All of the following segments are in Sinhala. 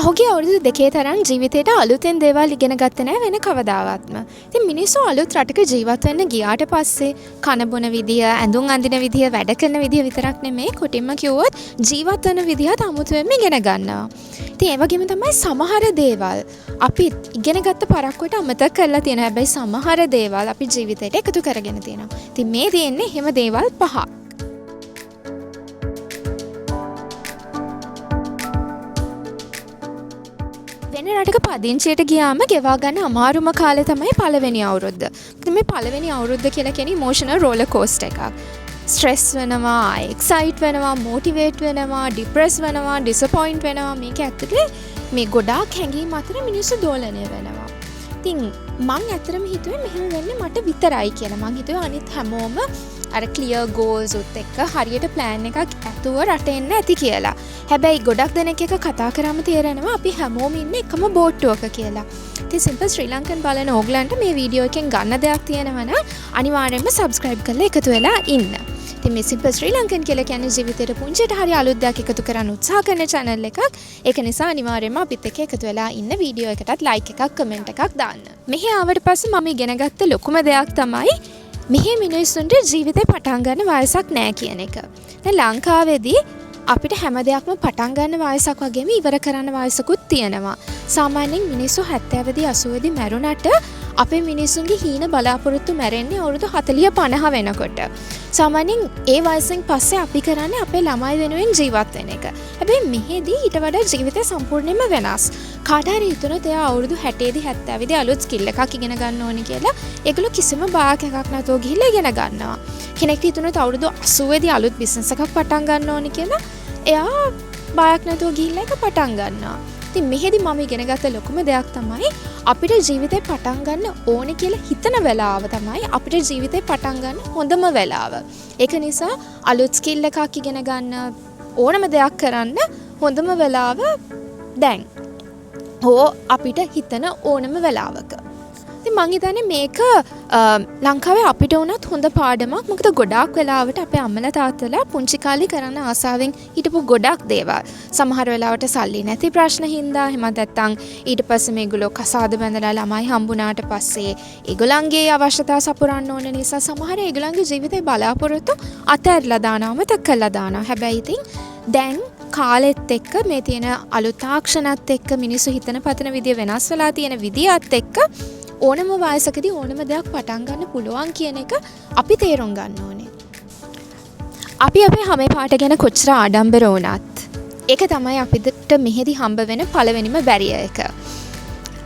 පහුගිය අවුරුදු දෙකේ තරම් ජීවිතේට අලුතෙන් දේවල් ඉගෙන ගත්තේ නෑ වෙන කවදාවත්ම. ඉතින් මිනිස්සු අලුත් රටක ජීවත් වෙන්න ගියාට පස්සේ කන බොන විදිය, ඇඳුම් අඳින විදිය, වැඩ කරන විදිය විතරක් නෙමෙයි කොටින්ම කිව්වොත් ජීවත් වෙන විදිහත් අමුතුවෙන්ම ඉගෙන ගන්නවා. ඉතින් ඒ වගේම තමයි සමහර දේවල් අපි ඉගෙන ගත්ත පරක්කුවට අමතක කරලා තියෙනවා. හැබැයි සමහර දේවල් අපි ජීවිතේට එකතු කරගෙන තියෙනවා. ඉතින් මේ තියෙන්නේ එහෙම දේවල් පහක්. වෙන රටක පදිංචියට ගියාම ගෙවා ගන්න අමාරුම කාලේ තමයි පළවෙනි අවුරුද්ද. මොකද මේ පළවෙනි අවුරුද්ද කියලා කියන්නේ ඉමෝෂනල් රෝලර් කෝස්ටර් එකක්. ස්ට්‍රෙස් වෙනවා, එක්සයිට් වෙනවා, මෝටිවේට් වෙනවා, ඩිප්‍රෙස් වෙනවා, ඩිසපොයින්ට් වෙනවා. මේක ඇත්තට මේ ගොඩාක් හැඟීම් අතර මිනිස්සු දෝලනය වෙනවා. ඉතින් මං ඇත්තටම හිතුවේ මෙහෙම වෙන්නේ මට විතරයි කියලා. මං හිතුවේ අනිත් හැමෝම අර ක්ලියර් ගෝල්ස් උත් එක්ක හරියට ප්ලෑන් එකක් ඇතුව රට එන්න ඇති කියලා. හැබැයි ගොඩක් දෙනෙක් එක්ක කතා කරාම තේරෙනවා අපි හැමෝම ඉන්නේ එකම බෝට්ටුවක කියලා. ඉතින් සිම්පල් ශ්‍රී ලංකන් බලන ඕගලන්ට මේ වීඩියෝ එකෙන් ගන්න දෙයක් තියෙනවා නම් අනිවාර්යයෙන්ම සබ්ස්ක්‍රයිබ් කරලා එකතු වෙලා ඉන්න. ඉතින් මේ සිම්පල් ශ්‍රී ලංකන් කියලා කියන්නේ ජීවිතේට පුංචියට හරි අලුත් දෙයක් එකතු කරන්න උත්සාහ කරන චැනල් එකක්. ඒක නිසා අනිවාර්යයෙන්ම අපිත් එක්ක එකතු වෙලා ඉන්න වීඩියෝ එකටත් ලයික් එකක් කමෙන්ට් එකක් දාන්න. මෙහි ආවට පස්සේ මම ඉගෙන ගත්ත ලොකුම දෙයක් තමයි මෙහි මිනිස්සුන්ට ජීවිතේ පටන් ගන්න වයසක් නෑ කියන එක. දැන් ලංකාවේදී අපිට හැම දෙයක්ම පටන් ගන්න වයසක් වගේම ඉවර කරන්න වයසකුත් තියෙනවා. සාමාන්‍යයෙන් මිනිස්සු හැත්තෑවදී අසූවේදී මැරුණට අපේ මිනිස්සුන්ගේ හීන බලාපොරොත්තු මැරෙන්නේ අවුරුදු හතළිහ පනහ වෙනකොට. සාමාන්‍යයෙන් ඒ වයසෙන් පස්සේ අපි කරන්නේ අපේ ළමයි වෙනුවෙන් ජීවත් වෙන එක. හැබැයි මෙහෙදී ඊට වඩා ජීවිතය සම්පූර්ණයෙන්ම වෙනස්. කාට හරි හිතුණොත් එයා අවුරුදු හැටේදී හැත්තෑවේදී අලුත් ස්කිල් එකක් ඉගෙන ගන්න ඕනේ කියලා ඒගොල්ලෝ කිසිම බයක් එකක් නැතුව ගිහිල්ලා ඉගෙන ගන්නවා. කෙනෙක්ට හිතුණොත් අවුරුදු අසූවේදී අලුත් බිස්නස් එකක් පටන් ගන්න ඕනේ කියලා එයා බයක් නැතුව ගිහිල්ලා ඒක පටන් ගන්නවා. ඉතින් මෙහෙදි මම ඉගෙන ගත්ත ලොකුම දෙයක් තමයි අපිට ජීවිතේ පටන් ගන්න ඕනේ කියලා හිතන වෙලාව තමයි අපිට ජීවිතේ පටන් ගන්න හොඳම වෙලාව. ඒක නිසා අලුත් ස්කිල් එකක් ඉගෙන ගන්න ඕනම දෙයක් කරන්න හොඳම වෙලාව දැන්. හෝ අපිට හිතන ඕනම වෙලාවක. ඉතින් මං හිතන්නේ මේක ලංකාවේ අපිට වුණත් හොඳ පාඩමක්. මොකද ගොඩාක් වෙලාවට අපේ අම්මලා තාත්තලා පුංචි කාලේ කරන්න ආසාවෙන් හිටපු ගොඩක් දේවල්. සමහර වෙලාවට සල්ලි නැති ප්‍රශ්න හින්දා, එහෙමත් නැත්නම් ඊට පස්සේ මේගොල්ලෝ කසාද බැඳලා ළමයි හම්බුනාට පස්සේ ඒගොල්ලන්ගේ අවශ්‍යතා සපුරන්න ඕන නිසා සමහර ඒගොල්ලන්ගේ ජීවිතේ බලාපොරොත්තු අතහැරලා දානවා, අමතක කරලා දානවා. හැබැයි ඉතින් දැන් කාලෙත් එක්ක මේ තියෙන අලුත් තාක්ෂණත් එක්ක මිනිස්සු හිතන පතන විදිය වෙනස් වෙලා තියෙන විදියත් එක්ක ඕනම වයසකදී ඕනම දෙයක් පටන් ගන්න පුළුවන් කියන එක අපි තේරුම් ගන්න ඕනේ. අපි අපේ හැම පාට ගැන කොච්චර ආඩම්බර වුණත් ඒක තමයි අපිට මෙහෙදි හම්බ වෙන පළවෙනිම බැරියර් එක.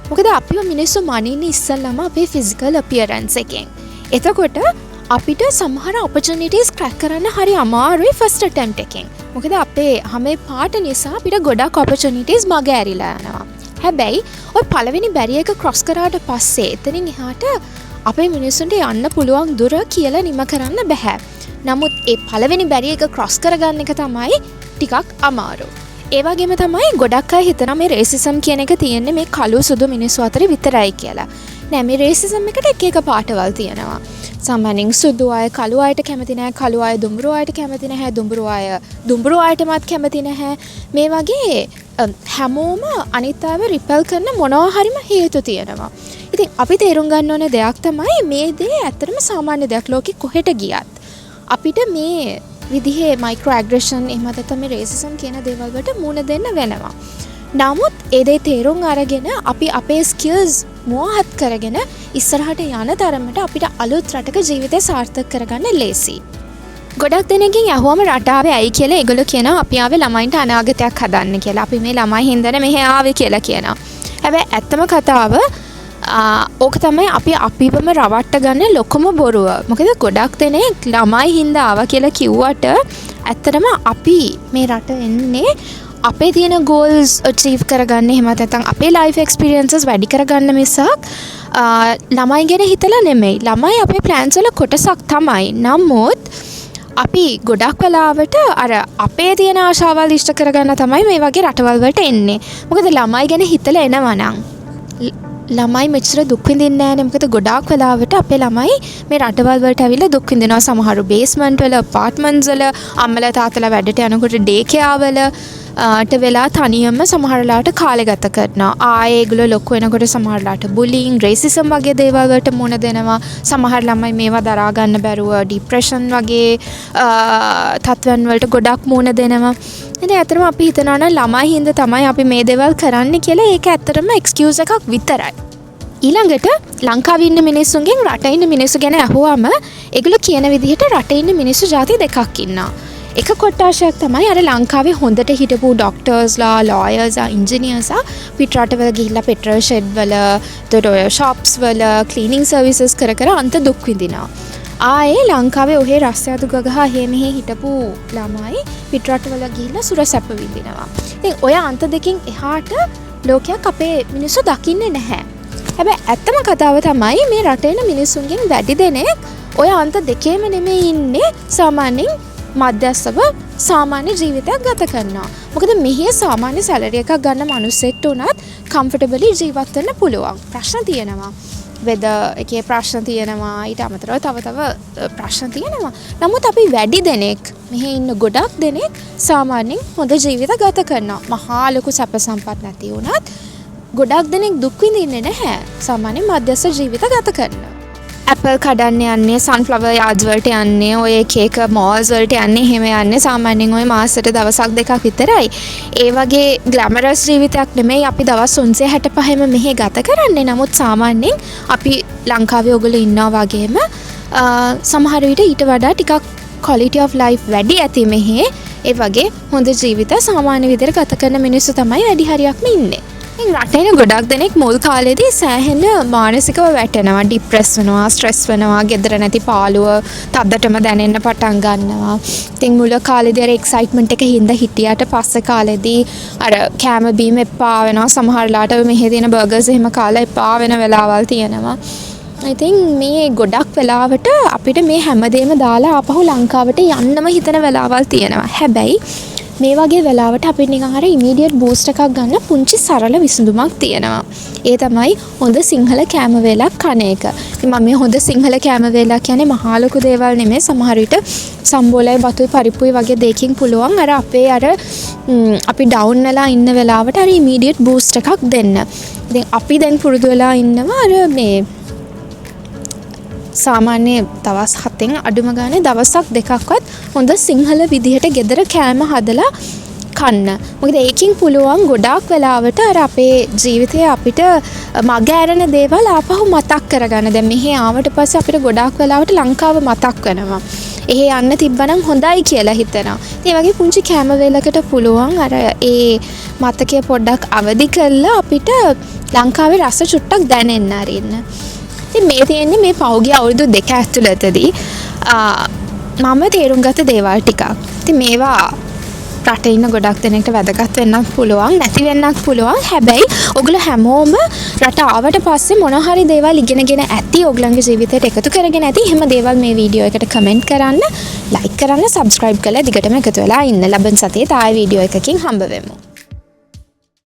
මොකද අපිව මිනිස්සු මනින්නේ ඉස්සෙල්ලාම අපේ ෆිසිකල් අපියරන්ස් එකෙන්. එතකොට අපිට සමහර ඔපචුනිටිස් ක්‍රැක් කරන්න හරි අමාරුයි ෆස්ට් ඇටෙම්ප්ට් එකෙන්. මොකද අපේ හැම පාට නිසා අපිට ගොඩක් ඔපචුනිටිස් මග ඇරිලා යනවා. හැබැයි ඔය පළවෙනි බැරියර් එක ක්‍රොස් කරාට පස්සේ එතනින් එහාට අපේ මිනිස්සුන්ට යන්න පුළුවන් දුර කියලා නිම කරන්න බැහැ. නමුත් ඒ පළවෙනි බැරියර් එක ක්‍රොස් කරගන්න එක තමයි ටිකක් අමාරු. ඒ වගේම තමයි ගොඩක් අය හිතනවා මේ රේසිසම් කියන එක තියෙන්නේ මේ කළු සුදු මිනිස්සු අතර විතරයි කියලා. නෑ, මේ රේසිසම් එකට එක එක පාටවල් තියෙනවා. සාමාන්‍යයෙන් සුදු අය කළු අයට කැමති නෑ, කළු අය දුඹුරු අයට කැමති නැහැ, දුඹුරු අය දුඹුරු අයටමත් කැමති නැහැ. මේ වගේ හැමෝම අනිත් අයව රිපෙල් කරන මොනවා හරිම හේතු තියෙනවා. ඉතින් අපි තේරුම් ගන්න ඕනේ දෙයක් තමයි මේ දේ ඇත්තටම සාමාන්‍ය දෙයක් ලෝකෙ කොහෙට ගියත්. අපිට මේ විදිහේ මයික්‍රෝ ඇග්‍රෙෂන් එහෙම නැත්නම් මේ රේසිසම් කියන දේවල් වලට මුහුණ දෙන්න වෙනවා. නමුත් ඒ දේ තේරුම් අරගෙන අපි අපේ ස්කිල්ස් මුවහත් කරගෙන ඉස්සරහට යන තරමට අපිට අලුත් රටක ජීවිතය සාර්ථක කරගන්න ලේසියි. ගොඩක් දෙනෙක්ගෙන් ඇහුවම රට ආවේ ඇයි කියලා ඒගොල්ලෝ කියනවා අපි ආවේ ළමයින්ට අනාගතයක් හදන්න කියලා. අපි මේ ළමයි හින්දානේ මෙහෙ ආවේ කියලා කියනවා. හැබැයි ඇත්තම කතාව, ඕක තමයි අපි අපිවම රවට්ට ගන්න ලොකුම බොරුව. මොකද ගොඩක් දෙනෙක් ළමයි හින්දා ආවා කියලා කිව්වට ඇත්තටම අපි මේ රට එන්නේ අපේ තියෙන ගෝල්ස් අචීව් කරගන්න, එහෙමත් නැත්නම් අපේ ලයිෆ් එක්ස්පීරියන්සස් වැඩි කරගන්න මිසක්, ළමයි ගැන හිතලා නෙමෙයි. ළමයි අපේ ප්ලෑන්ස් වල කොටසක් තමයි. නමුත් අපි ගොඩක් වෙලාවට අර අපේ තියෙන ආශාවල් ඉෂ්ට කරගන්න තමයි මේ වගේ රටවල් වලට එන්නේ. මොකද ළමයි ගැන හිතලා එනවා නම් ළමයි මෙච්චර දුක් විඳින්නේ නෑනේ. මොකද ගොඩාක් වෙලාවට අපේ ළමයි මේ රටවල් වලට ඇවිල්ලා දුක් විඳිනවා. සමහරු බේස්මන්ට් වල, අපාර්ට්මන්ට්ස් වල, අම්මලා තාත්තලා වැඩට යනකොට ඩේ කෙයා වල, ට වෙලා තනියම සමහර වෙලාවට කාලේ ගත කරනවා. ආයේ ඒගොල්ලෝ ලොකු වෙනකොට සමහර වෙලාවට බුලිං, රේසිසම් වගේ දේවල් වලට මුහුණ දෙනවා. සමහර ළමයි මේවා දරා ගන්න බැරුව ඩිප්‍රෙෂන් වගේ තත්ත්වයන් වලට ගොඩක් මුහුණ දෙනවා. ඉතින් ඇත්තටම අපි හිතනවා නම් ළමයි හින්දා තමයි අපි මේ දේවල් කරන්නේ කියලා, ඒක ඇත්තටම එක්ස්කියුස් එකක් විතරයි. ඊළඟට ලංකාවේ ඉන්න මිනිස්සුන්ගෙන් රට ඉන්න මිනිස්සු ගැන ඇහුවම ඒගොල්ලෝ කියන විදිහට රටේ ඉන්න මිනිස්සු ජාති දෙකක් ඉන්නවා. එක කොට්ටාශයක් තමයි අර ලංකාවේ හොඳට හිටපු ඩොක්ටර්ස්ලා, ලෝයර්ස්ලා, ඉන්ජිනියර්ස්ලා පිට රටවල ගිහිල්ලා පෙට්‍රල් ෂෙඩ් වල, එතකොට ඔය ෂොප්ස් වල ක්ලීනින් සර්විසස් කර කර අන්ත දුක් විඳිනවා. ආයේ ලංකාවේ ඔහේ රස්තියාදු ගගහ එහෙ මෙහෙ හිටපු ළමයි පිට රටවල ගිහිල්ලා සුර සැප විඳිනවා. ඉතින් ඔය අන්ත දෙකෙන් එහාට ලෝකයක් අපේ මිනිස්සු දකින්නේ නැහැ. හැබැයි ඇත්තම කතාව තමයි මේ රටේ ඉන්න මිනිස්සුන්ගෙන් වැඩි දෙනෙක් ඔය අන්ත දෙකේම නෙමෙයි ඉන්නේ, සාමාන්‍යයෙන් මධ්‍යස්ථව සාමාන්‍ය ජීවිතයක් ගත කරනවා. මොකද මෙහි සාමාන්‍ය සැලරි එකක් ගන්න මිනිස්සෙක්ට උනත් කම්ෆර්ටබලි ජීවත් වෙන්න පුළුවන්. ප්‍රශ්න තියෙනවා. වෙදර් එකේ ප්‍රශ්න තියෙනවා. ඊට අමතරව තව තව ප්‍රශ්න තියෙනවා. නමුත් අපි වැඩි දෙනෙක් මෙහි ඉන්න ගොඩක් දෙනෙක් සාමාන්‍යයෙන් හොඳ ජීවිත ගත කරනවා. මහා ලොකු සැප සම්පත් නැති වුණත් ගොඩක් දෙනෙක් දුක් විඳින්නේ නැහැ. සාමාන්‍යයෙන් මධ්‍යස්ථ ජීවිත ගත කරනවා. ඇපල් කඩන්න යන්නේ, සන්ෆ්ලවර් යාඩ්ස් වලට යන්නේ, ඔය එක එක මෝල්ස් වලට යන්නේ, එහෙම යන්නේ සාමාන්‍යයෙන් ඔය මාසෙට දවසක් දෙකක් විතරයි. ඒ වගේ ග්ලැමරස් ජීවිතයක් නෙමෙයි අපි දවස් 365ම මෙහෙ ගත කරන්නේ. නමුත් සාමාන්‍යයෙන් අපි ලංකාවේ ඔයගොල්ලෝ ඉන්නවා වගේම සමහර විට ඊට වඩා ටිකක් ක්වොලිටි ඔෆ් ලයිෆ් වැඩි ඇති මෙහෙ. ඒ වගේ හොඳ ජීවිත සාමාන්‍ය විදිහට ගත කරන මිනිස්සු තමයි වැඩි හරියක්ම ඉන්නේ. ඉතින් රටේ ඉන්න ගොඩක් දෙනෙක් මුල් කාලේදී සෑහෙන මානසිකව වැටෙනවා, ඩිප්‍රෙස් වෙනවා, ස්ට්‍රෙස් වෙනවා, ගෙදර නැති පාළුව තදටම දැනෙන්න පටන් ගන්නවා. ඉතින් මුල කාලේදී අර එක්සයිට්මන්ට් එක හින්දා හිටියට පස්සේ කාලේදී අර කෑම බීම එපා වෙනවා. සමහර වෙලාවට මෙහෙ තියෙන බර්ගර්ස් එහෙම කාලා එපා වෙන වෙලාවල් තියෙනවා. ඉතින් මේ ගොඩක් වෙලාවට අපිට මේ හැමදේම දාලා ආපහු ලංකාවට යන්නම හිතෙන වෙලාවල් තියෙනවා. හැබැයි මේ වගේ වෙලාවට අපිට නිකන් අර ඉමීඩියට් බූස්ට් එකක් ගන්න පුංචි සරල විසඳුමක් තියෙනවා. ඒ තමයි හොඳ සිංහල කෑම වේලක් කන එක. ඉතින් මම මේ හොඳ සිංහල කෑම වේලක් කියන්නේ මහා ලොකු දේවල් නෙමෙයි. සමහර විට සම්බෝලයි බතුයි පරිප්පුයි වගේ දෙයකින් පුළුවන් අර අපේ අර අපි ඩවුන් වෙලා ඉන්න වෙලාවට අර ඉමීඩියට් බූස්ට් එකක් දෙන්න. ඉතින් අපි දැන් පුරුදු වෙලා ඉන්නවා අර මේ සාමාන්‍ය දවස් 7න් අඩුම ගානේ දවසක් දෙකක්වත් හොඳ සිංහල විදිහට ගෙදර කෑම හදලා කන්න. මොකද ඒකෙන් පුළුවන් ගොඩාක් වෙලාවට අර අපේ ජීවිතේ අපිට මග ඇරෙන දේවල් ආපහු මතක් කරගන්න. දැන් මෙහෙ ආවට පස්සේ අපිට ගොඩාක් වෙලාවට ලංකාව මතක් වෙනවා. එහෙ යන්න තිබ්බනම් හොඳයි කියලා හිතෙනවා. ඉතින් ඒ වගේ පුංචි කෑම වේලකට පුළුවන් අර ඒ මතකය පොඩ්ඩක් අවදි කරලා අපිට ලංකාවේ රස චුට්ටක් දැනෙන්න අරින්න. ඉතින් මේ තියෙන්නේ මේ පහුගිය අවුරුදු දෙක ඇතුළතදී මම තේරුම් ගත්ත දේවල් ටිකක්. ඉතින් මේවා රටේ ඉන්න ගොඩක් දෙනෙක්ට වැදගත් වෙන්නත් පුළුවන්, නැති වෙන්නත් පුළුවන්. හැබැයි ඔගොල්ලෝ හැමෝම රට ආවට පස්සේ මොන හරි දේවල් ඉගෙනගෙන ඇති, ඔයගොල්ලන්ගේ ජීවිතයට එකතු කරගෙන ඇති. එහෙම දේවල් මේ වීඩියෝ එකට කමෙන්ට් කරන්න, ලයික් කරන්න, සබ්ස්ක්‍රයිබ් කරලා දිගටම එකතු වෙලා ඉන්න. ලබන සතියේත් ආයෙ වීඩියෝ එකකින් හම්බ වෙමු.